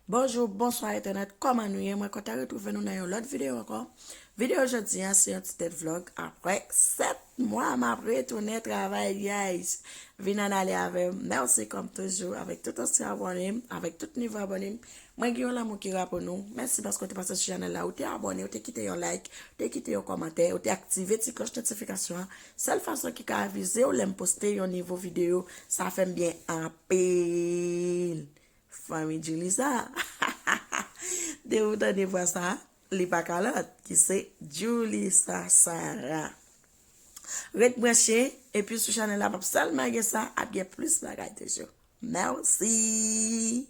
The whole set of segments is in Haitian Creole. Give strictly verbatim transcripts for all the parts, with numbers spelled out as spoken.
Bonjou, bonswa entènèt, kòman nou ye? Mwen kontan retwouve nou nan yon lòt videyo ankò. Videyo jodi a se yon ti tèt vlog. Aprè sèt mwa m ap retounen travay, guys. Vin ann ale avè m. Mèsi kòm toujou avèk tout ansyen abòne m, avèk tout nouvo abòne m. Mwen gen yon lanmou ki ra pou nou. Mèsi paske w te pase sou chanèl la, ou te abòne, ou te kite yon like, ou te kite yon kòmantè, ou te aktive ti klòch notifikasyon an. Sèl fason ki ka avize w lè m poste yon nouvo videyo, sa fè m byen anpil. Fanmi Julissa. Depi w tande vwa sa, li pa ka lòt, ki se Julissa Sarah. Ret branche, epi sou chanèl la p ap sèlman gen sa, ap gen plis bagay toujou. Mèsi.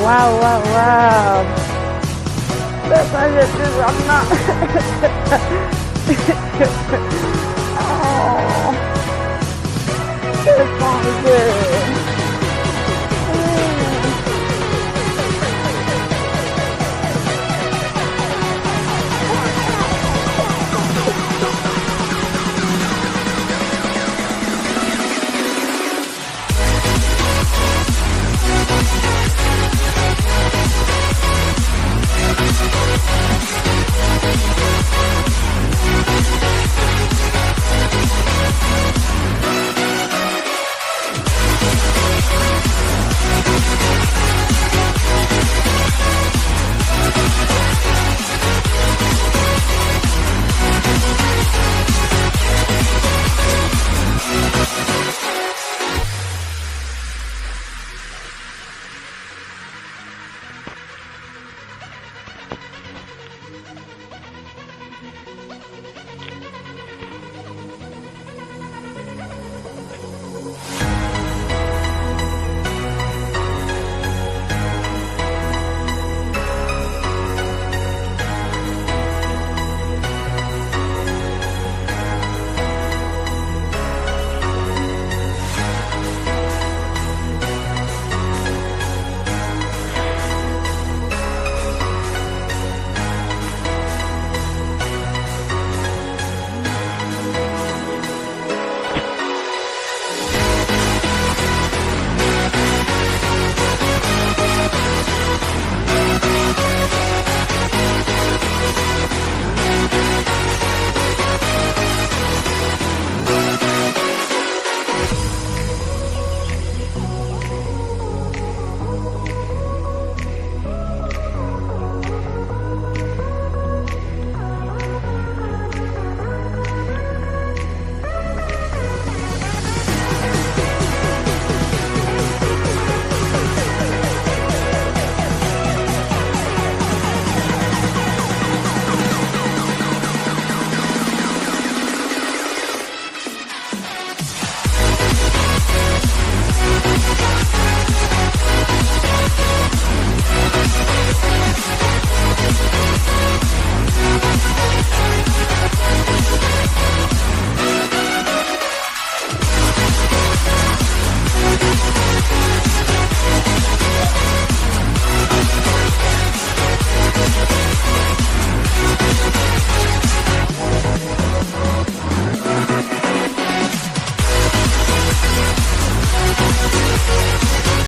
Waw, waw, waw. Sa chanje ti zam nan.